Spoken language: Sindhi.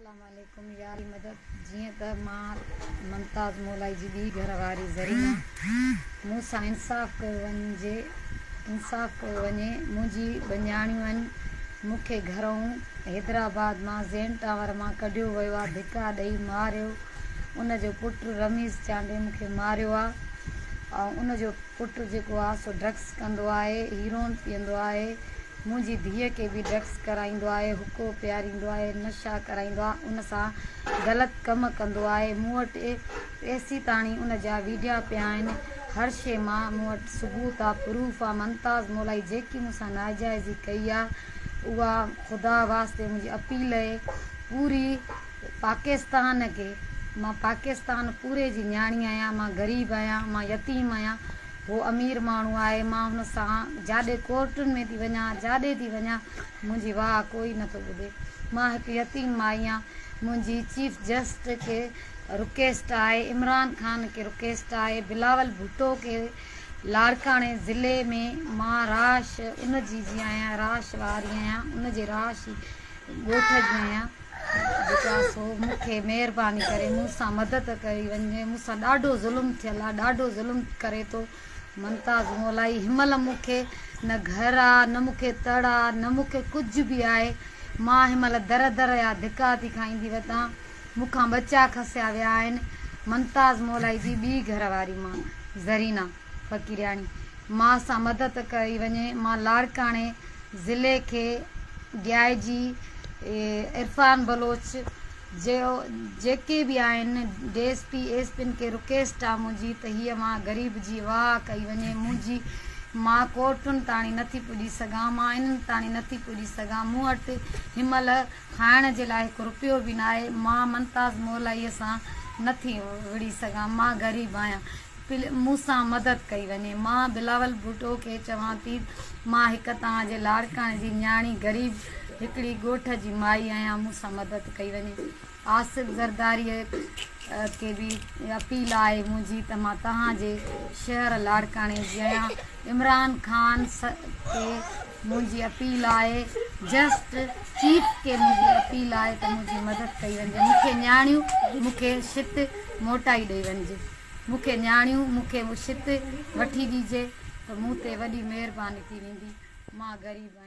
اسلام عليڪم ياري مدد جيئن ته مان ممتاز مولائي جي ٻي گهر واري زرينا مون سان انصاف ڪيو وڃجي انصاف ڪيو وڃي منهنجي ٻه نياڻيون آهن مون کي گهرئون حيدرآباد مان زين ٽاور مان ڪڍيو ويو آهي ڌڪا ڏئي ماريو ان جو پٽ رميز چانڊيي مون کي ماريو آهي ۽ ان جو پٽ جيڪو آهي سو ڊرگس ڪندو آهي هيرون پيئندو آهي منهنجي ڌيء کي به ڊرگس ڪرائيندو آهي، حقو پياريندو آهي، نشا ڪرائيندو آهي، ان سان غلط ڪم ڪندو آهي، مون وٽ ايسيتاڻي ان جا ويڊيا پيا آهن، هر شيء مان مون وٽ ثبوت آ، پروف آ، ممتاز مولائي جيڪي مون سان ناجائزي ڪئي آ اها خدا واسطي منهنجي اپيل اهي پوري پاڪستان کي مان پاڪستان پوري جي نياڻي آهيان، مان غريب آهيان، مان يتيم آهيان، هو امير ماڻهو آهي، مان هن سان جاڏي ڪورٽن ۾ ٿي وڃان، جاڏي ٿي وڃان، منهنجي واهه ڪوئي نه ٿو ٻڌي. مان هڪ يتيم مائي آهيان. منهنجي چيف جسٽ کي رڪيسٽ آهي، عمران خان کي رڪيسٽ آهي، بلاول ڀٽو کي لاڙڪاڻي ضلعي ۾ مان رهائش ان جي جي آهيان، رهائش واري آهيان، ان جي رهائشي ڳوٺ جي آهيان. جيڪو آهي سو مون کي مهرباني ڪري مون سان مدد ڪئي وڃي مون سان ڏاڍو ظلم ٿيل آهي ڏاڍو ظلم ڪري ٿو ممتاز مولائي هن مهل مون کي نه گهر آ نه مون کي تڙ آ نه مون کي ڪجهه به آهي مان هن مهل در در جا ڌڪا ٿي کائيندي وتان مون کان ٻچا کسيا ويا آهن ممتاز مولائي جي ٻي گهر واري مان زرينا فقيرياڻي مان سان مدد ڪئي وڃي مان لاڙڪاڻي ضلعي کي ڊي I جي عرفان بلوچ جو جيڪي به آهن ڊي ايس پي ايس پين کي رڪيسٽ آ منهنجي ته هيء مان غريب جي واهه ڪئي وڃي منهنجي مان ڪورٽن تاڻي نٿي پڄي سگهان مان انهن تاڻي نٿي پڄي سگهان مون وٽ هنمهل کائڻ جي لاء هڪ رپيو به ناهي مان ممتاز مولائي سان نٿي وڙهي سگهان مان غريب آهيان پلي مون سان مدد ڪئي وڃي مان بلاول ڀٽو کي چوان ٿي مان هڪ توهان جي لاڙڪاڻي جي نياڻي غريب هڪڙي ڳوٺ جي مائي آهيان مون سان مدد ڪئي وڃي آصف زرداري کي به اپيل آهي منهنجي ته مان توهان جي شهر لاڙڪاڻي جي آهيان عمران خان کي منهنجي اپيل آهي جسٽ چيف کي منهنجي اپيل آهي ته منهنجي مدد ڪئي وڃي مون کي نياڻيون مون کي شت موٽائي ڏئي وڃجي. مون کي نياڻيون مون کي شت وٺي ڏيجي ته مون تي وڏي مهرباني ٿي ويندي. مان غريب آهيان.